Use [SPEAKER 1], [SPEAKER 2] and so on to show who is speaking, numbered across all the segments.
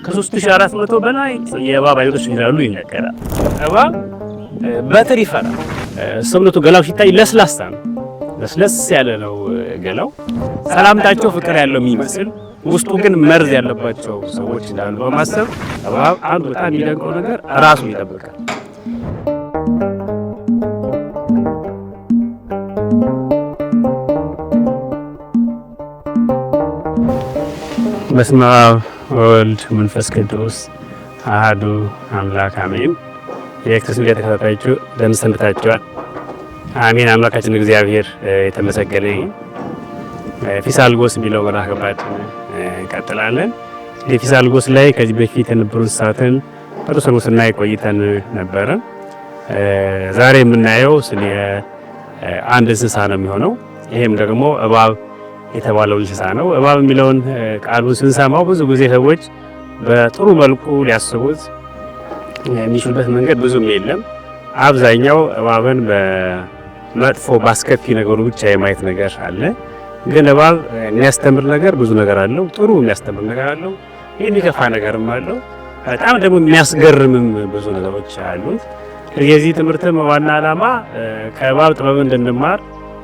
[SPEAKER 1] ከ3400 በላይ የእባብ አይነቶች እንዳሉ ይነገራል። እባብ በትር ይፈራል። ሰውነቱ ገላው ሲታይ ለስላሳ ነው። ለስለስ ያለ ነው ገላው። ሰላምታቸው ፍቅር ያለው የሚመስል ውስጡ ግን መርዝ ያለባቸው ሰዎች እንዳሉ በማሰብ እባብ አንዱ በጣም የሚደንቀው ነገር ራሱን ይጠብቃል። በስመ አብ ወወልድ መንፈስ ቅዱስ አሐዱ አምላክ አሜን። የክርስቶስ ሚዲያ ተከታታዮች እንደምን ሰንብታችኋል? አሜን። አምላካችን እግዚአብሔር የተመሰገነ ይሁን። ፊሳልጎስ የሚለው መርሃ ግብራችን እንቀጥላለን። ፊሳልጎስ ላይ ከዚህ በፊት የነበሩ እንስሳትን በተወሰኑ ስናይ ቆይተን ነበረ። ዛሬ የምናየው ስለ አንድ እንስሳ ነው የሚሆነው። ይሄም ደግሞ እባብ የተባለው እንስሳ ነው። እባብ የሚለውን ቃሉን ስንሰማው ብዙ ጊዜ ሰዎች በጥሩ መልኩ ሊያስቡት የሚችሉበት መንገድ ብዙም የለም። አብዛኛው እባብን በመጥፎ በአስከፊ ነገሩ ብቻ የማየት ነገር አለ። ግን እባብ የሚያስተምር ነገር ብዙ ነገር አለው። ጥሩ የሚያስተምር ነገር አለው፣ የሚከፋ ነገርም አለው። በጣም ደግሞ የሚያስገርምም ብዙ ነገሮች አሉት። የዚህ ትምህርትም ዋና ዓላማ ከእባብ ጥበብ እንድንማር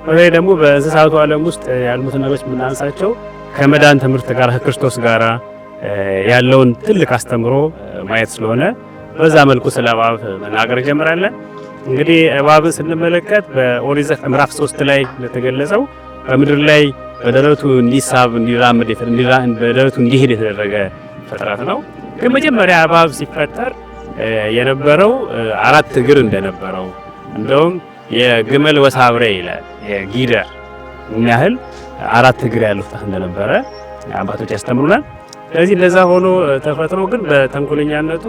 [SPEAKER 1] በተለይ ደግሞ በእንስሳቱ ዓለም ውስጥ ያሉትን ነገሮች የምናንሳቸው ከመዳን ትምህርት ጋር ከክርስቶስ ጋር ያለውን ትልቅ አስተምሮ ማየት ስለሆነ በዛ መልኩ ስለ እባብ መናገር እንጀምራለን። እንግዲህ እባብን ስንመለከት በኦሪት ዘፍጥረት ምዕራፍ 3 ላይ እንደተገለጸው በምድር ላይ በደረቱ እንዲሳብ እንዲራመድ በደረቱ እንዲሄድ የተደረገ ፍጥረት ነው። ግን መጀመሪያ እባብ ሲፈጠር የነበረው አራት እግር እንደነበረው እንደውም የግመል ወሳብሬ ይላል የጊደር ያህል አራት እግር ያለው ፍጥረት እንደነበረ አባቶች ያስተምሩናል። ስለዚህ እንደዛ ሆኖ ተፈጥሮ ግን በተንኮለኛነቱ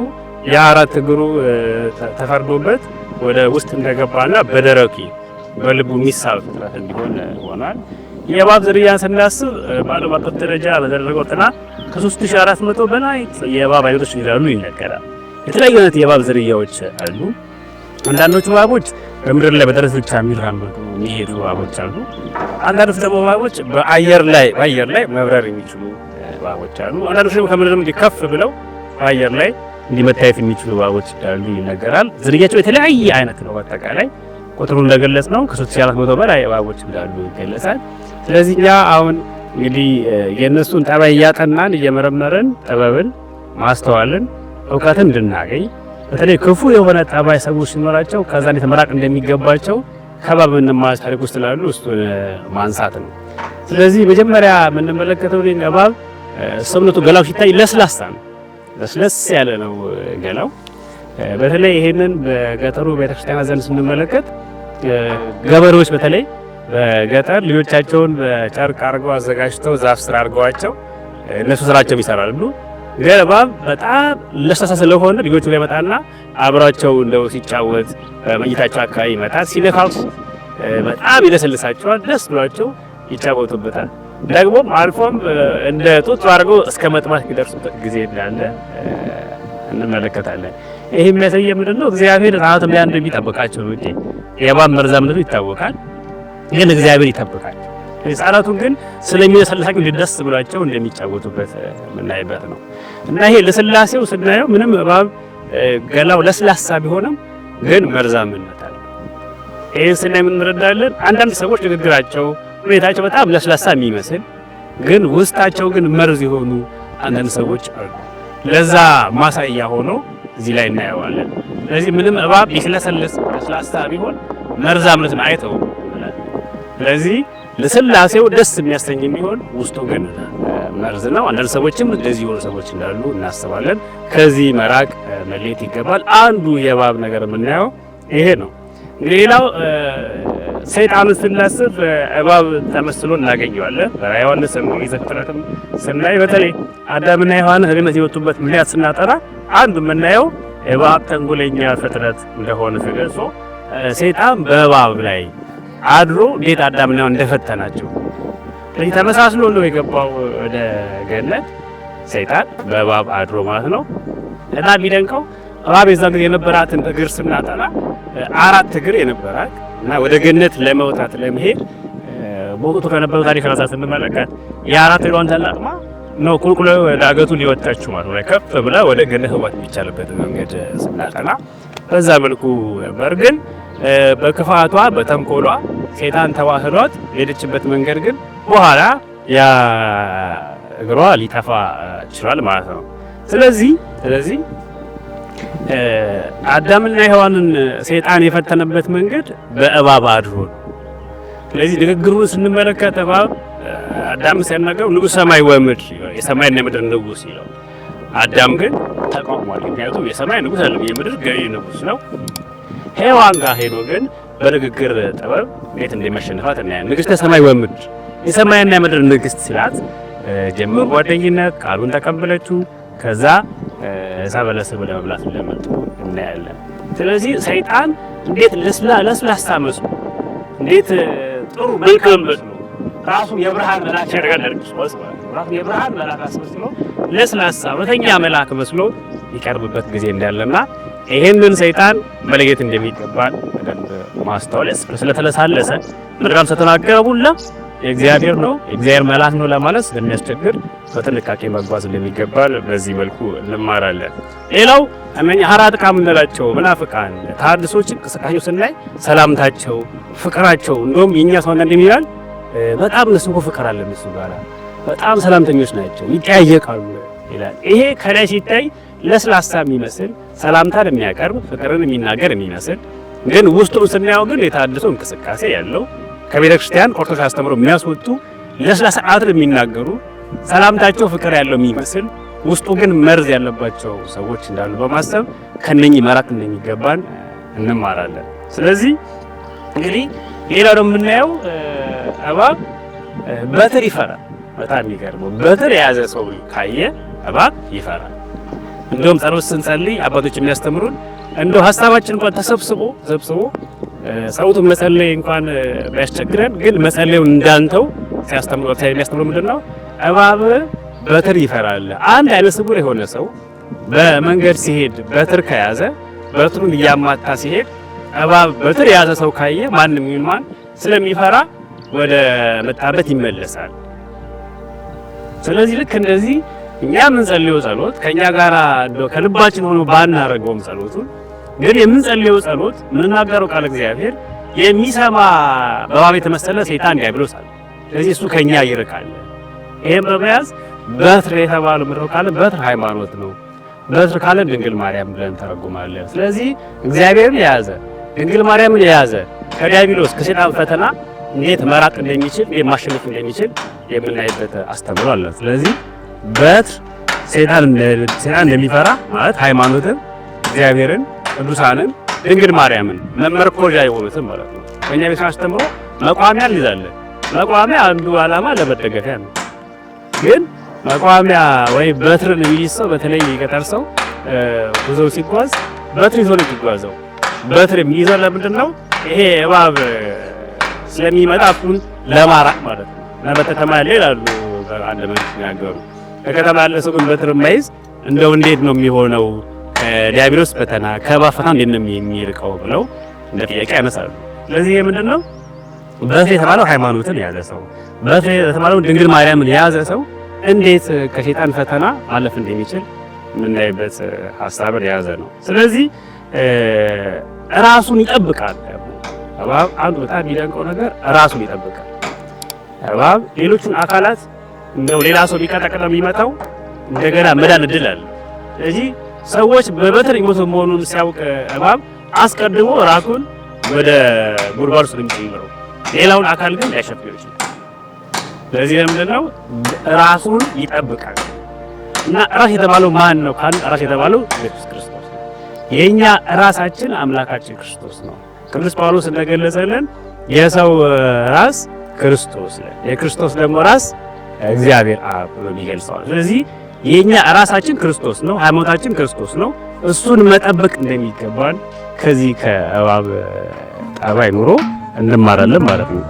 [SPEAKER 1] የአራት እግሩ ተፈርዶበት ወደ ውስጥ እንደገባና በደረቱ በልቡ የሚሳብ ፍጥረት እንዲሆን ሆኗል። የእባብ ዝርያን ስናስብ በዓለም አቀፍ ደረጃ በተደረገው ጥናት ከ3400 በላይ የእባብ አይነቶች እንዳሉ ይነገራል። የተለያዩ አይነት የእባብ ዝርያዎች አሉ። አንዳንዶቹ እባቦች በምድር ላይ በደረት ብቻ የሚራመዱ የሚሄዱ እባቦች አሉ። አንዳንዶቹ ደግሞ እባቦች በአየር ላይ መብረር የሚችሉ እባቦች አሉ። አንዳንዶቹ ደግሞ ከምድርም ከፍ ብለው በአየር ላይ እንዲመታየት የሚችሉ እባቦች እንዳሉ ይነገራል። ዝርያቸው የተለያየ አይነት ነው። በአጠቃላይ ቁጥሩን እንደገለጽ ነው ከ3400 በላይ እባቦች እንዳሉ ይገለጻል። ስለዚህ እኛ አሁን እንግዲህ የእነሱን ጠባይ እያጠናን እየመረመርን ጥበብን፣ ማስተዋልን፣ እውቀትን እንድናገኝ በተለይ ክፉ የሆነ ጠባይ ሰዎች ሲኖራቸው ከዛ እንዴት መራቅ እንደሚገባቸው ከእባብ የምንማር ታሪክ ውስጥ ስላሉ እሱን ማንሳት ነው። ስለዚህ መጀመሪያ የምንመለከተው እባብ ሰውነቱ ገላው ሲታይ ለስላሳ ነው። ለስለስ ያለ ነው ገላው። በተለይ ይሄንን በገጠሩ ቤተክርስቲያን ዘንድ ስንመለከት ገበሬዎች በተለይ በገጠር ልጆቻቸውን በጨርቅ አድርገው አዘጋጅተው ዛፍ ስር አድርገዋቸው እነሱ ስራቸው ይሰራሉ። ግን እባብ በጣም ለስላሳ ስለሆነ ልጆቹ ላይ ይመጣና አብሯቸው እንደው ሲጫወት በመኝታቸው አካባቢ ይመጣል። ሲነካኩ በጣም ይለሰልሳቸዋል። ደስ ብሏቸው ይጫወቱበታል። ደግሞም አልፎም እንደ ጡት አድርገው እስከ መጥባት የሚደርሱበት ጊዜ እንዳለ እንመለከታለን። ይህ የሚያሳየው ምንድን ነው? እግዚአብሔር ሕፃናትን ሊያ እንደሚጠብቃቸው ነው እንጂ የእባብ መርዛምነቱ ይታወቃል። ግን እግዚአብሔር ይጠብቃል። ሕፃናቱን ግን ስለሚለሰልሳቸው ደስ ብሏቸው እንደሚጫወቱበት የምናይበት ነው እና ይሄ ለስላሴው ስናየው ምንም እባብ ገላው ለስላሳ ቢሆንም ግን መርዛምነት አለ። ይህን ስናይ የምንረዳለን። አንዳንድ ሰዎች ንግግራቸው፣ ሁኔታቸው በጣም ለስላሳ የሚመስል ግን ውስጣቸው ግን መርዝ የሆኑ አንዳንድ ሰዎች አሉ። ለዛ ማሳያ ሆኖ እዚህ ላይ እናየዋለን። ስለዚህ ምንም እባብ ቢለሰልስ ለስላሳ ቢሆን መርዛምነትን አይተውም። ስለዚህ ለስላሴው ደስ የሚያሰኝ የሚሆን ውስጡ ግን መርዝ ነው። አንዳንድ ሰዎችም እንደዚህ የሆኑ ሰዎች እንዳሉ እናስባለን። ከዚህ መራቅ መለየት ይገባል። አንዱ የእባብ ነገር የምናየው ይሄ ነው። እንግዲህ ሌላው ሰይጣንን ስናስብ እባብ ተመስሎ እናገኘዋለን። በራዕየ ዮሐንስም ዘፍጥረትም ስናይ በተለይ አዳምና ሔዋን ከገነት የወጡበት ምክንያት ስናጠራ አንዱ የምናየው እባብ ተንኮለኛ ፍጥረት እንደሆነ ተገልጾ ሰይጣን በእባብ ላይ አድሮ እንዴት አዳምና ሔዋን እንደፈተናቸው ስለዚህ ተመሳስሎ ነው የገባው ወደ ገነት ሰይጣን በእባብ አድሮ ማለት ነው። እና የሚደንቀው እባብ የዛን ጊዜ የነበራትን እግር ስናጠና አራት እግር የነበራት እና ወደ ገነት ለመውጣት ለመሄድ በወቅቱ ከነበረው ታሪክ ራሳ ስንመለከት የአራት እግሯን ተላቅማ ነው ቁልቁል ዳገቱን ሊወጣችሁ ማለት ነው። ከፍ ብላ ወደ ገነት መግባት የሚቻልበት መንገድ ስናጠና በዛ መልኩ ነበር። ግን በክፋቷ በተንኮሏ ሰይጣን ተዋህዷት የሄደችበት መንገድ ግን በኋላ ያ እግሯ ሊጠፋ ችሏል ማለት ነው። ስለዚህ አዳምና ሔዋንን ሰይጣን የፈተነበት መንገድ በእባብ አድሮ ነው። ስለዚህ ንግግሩን ስንመለከት እባብ አዳም ሲያናገረው ንጉሠ ሰማይ ወምድር የሰማይና የምድር ንጉሥ ይለው፣ አዳም ግን ተቃውሟል። ምክንያቱም የሰማይ ንጉሥ አይደለም የምድር ገዢ ንጉሥ ነው። ሔዋን ጋር ሄዶ ግን በንግግር ጥበብ እንዴት እንደሚያሸንፋት እናያለን። ንግሥተ ሰማይ ወምድር የሰማይና የምድር ንግሥት ሲላት ጀምሮ ጓደኝነት ቃሉን ተቀበለችው። ከዛ ዕፀ በለስን ወደ መብላት እንደመጡ እናያለን። ስለዚህ ሰይጣን እንዴት ለስላሳ መስሎ እንዴት ጥሩ መልካም መስሎ ራሱን የብርሃን መልአክ ያደርጋል። ራሱን የብርሃን መልአክ አስመስሎ ለስላሳ እውነተኛ መልአክ መስሎ ይቀርብበት ጊዜ እንዳለና ይሄንን ሰይጣን መለየት እንደሚገባን በደንብ ማስተዋል ያስፈልጋል። ስለተለሳለሰ መልካም ስለተናገረ ሁላ የእግዚአብሔር ነው የእግዚአብሔር መልአክ ነው ለማለት ስለሚያስቸግር በጥንቃቄ መጓዝ እንደሚገባል በዚህ መልኩ እንማራለን። ሌላው ሐራጥቃ የምንላቸው መናፍቃን ተሐድሶች እንቅስቃሴው ስናይ ሰላምታቸው፣ ፍቅራቸው እንደውም የኛ ሰው አንዳንድ የሚላል በጣም እነሱ እኮ ፍቅር አለ እነሱ ጋር በጣም ሰላምተኞች ናቸው፣ ይጠያየቃሉ ይላል። ይሄ ከላይ ሲታይ ለስላሳ የሚመስል ሰላምታን የሚያቀርብ ፍቅርን የሚናገር የሚመስል ግን ውስጡን ስናየው ግን የተሐድሶ እንቅስቃሴ ያለው ከቤተ ክርስቲያን ኦርቶዶክስ አስተምሮ የሚያስወጡ ለስላሳ ቃላትን የሚናገሩ ሰላምታቸው ፍቅር ያለው የሚመስል ውስጡ ግን መርዝ ያለባቸው ሰዎች እንዳሉ በማሰብ ከነኚህ መራቅ እንደሚገባን እንማራለን። ስለዚህ እንግዲህ ሌላው ደግሞ የምናየው እባብ በትር ይፈራል። በጣም የሚገርመው በትር የያዘ ሰው ካየ እባብ ይፈራል። እንደውም ጸሎት ስንጸልይ አባቶች የሚያስተምሩን እንደው ሀሳባችን እንኳን ተሰብስቦ ጸሎቱን መጸለይ እንኳን ቢያስቸግረን ግን መጸለዩን እንዳንተው ሲያስተምሩ የሚያስተምሩ ምንድነው? እባብ በትር ይፈራል። አንድ አይነ ስውር የሆነ ሰው በመንገድ ሲሄድ በትር ከያዘ በትሩን እያማታ ሲሄድ እባብ በትር የያዘ ሰው ካየ ማንም ይሁን ማን ስለሚፈራ ወደ መጣበት ይመለሳል። ስለዚህ ልክ እንደዚህ እኛ የምንጸልየው ጸሎት ከኛ ጋር ከልባችን ሆኖ ባናረገውም ጸሎቱን ግን የምንጸልየው ጸሎት የምንናገረው ቃል እግዚአብሔር የሚሰማ በእባብ የተመሰለ ሰይጣን ዲያብሎስ አለ። ስለዚህ እሱ ከኛ ይርቃል። ይሄን በመያዝ በትር የተባለው ምድረው ካለ በትር ሃይማኖት ነው። በትር ካለ ድንግል ማርያም ብለን ተረጉማለን። ስለዚህ እግዚአብሔርን የያዘ ድንግል ማርያምን የያዘ ከዲያብሎስ ከሰይጣን ፈተና እንዴት መራቅ እንደሚችል እንዴት ማሸነፍ እንደሚችል የምናይበት አስተምሮ አለ። ስለዚህ በትር ሰይጣን እንደሚፈራ ማለት ሃይማኖትን፣ እግዚአብሔርን፣ ቅዱሳንን፣ ድንግል ማርያምን መመርኮዣ የሆኑትን ማለት ነው። በእኛ ቤት አስተምሮ መቋሚያ እንይዛለን። መቋሚያ አንዱ ዓላማ ለመደገፊያ ነው። ግን መቋሚያ ወይ በትርን የሚይዝ ሰው በተለይ የገጠር ሰው ጉዞ ሲጓዝ በትር ይዞ ነው የሚጓዘው። በትር የሚይዘው ለምንድን ነው? ይሄ እባብ ስለሚመጣ እሱን ለማራቅ ማለት ነው። እና በከተማ ያለ ይላሉ አንድ መንግስት የሚናገሩ በከተማ ያለ ሰው ግን በትር የማይዝ እንደው እንዴት ነው የሚሆነው? ከዲያብሎስ ፈተና ከእባብ ፈተና እንዴት ነው የሚርቀው ብለው እንደ ጥያቄ ያነሳሉ። ስለዚህ ይሄ ምንድን ነው? በትር የተባለው ሃይማኖትን የያዘ ሰው፣ በትር የተባለው ድንግል ማርያምን የያዘ ሰው እንዴት ከሰይጣን ፈተና ማለፍ እንደሚችል የምናይበት ሐሳብን የያዘ ነው። ስለዚህ ራሱን ይጠብቃል። እባብ አንዱ በጣም የሚደንቀው ነገር ራሱን ይጠብቃል። እባብ ሌሎቹን አካላት እንደው ሌላ ሰው ቢቀጠቅጠው የሚመታው እንደገና መዳን እድል አለ። ስለዚህ ሰዎች በበትር ይሞቱ መሆኑን ሲያውቅ እባብ አስቀድሞ ራሱን ወደ ጉድጓድ ውስጥ የሚጨምረው ሌላውን አካል ግን ሊያሸፍነው ይችላል። ስለዚህ ለምንድን ነው ራሱን ይጠብቃል። እና ራስ የተባለው ማን ነው ካል ራስ የተባለው ኢየሱስ ክርስቶስ ነው። የኛ ራሳችን አምላካችን ክርስቶስ ነው። ቅዱስ ጳውሎስ እንደገለጸልን የሰው ራስ ክርስቶስ ነው፣ የክርስቶስ ደግሞ ራስ እግዚአብሔር አብ ብሎ ይገልጸዋል። ስለዚህ የኛ ራሳችን ክርስቶስ ነው፣ ሃይማኖታችን ክርስቶስ ነው። እሱን መጠበቅ እንደሚገባን ከዚህ ከእባብ ጠባይ ኑሮ እንማራለን ማለት ነው።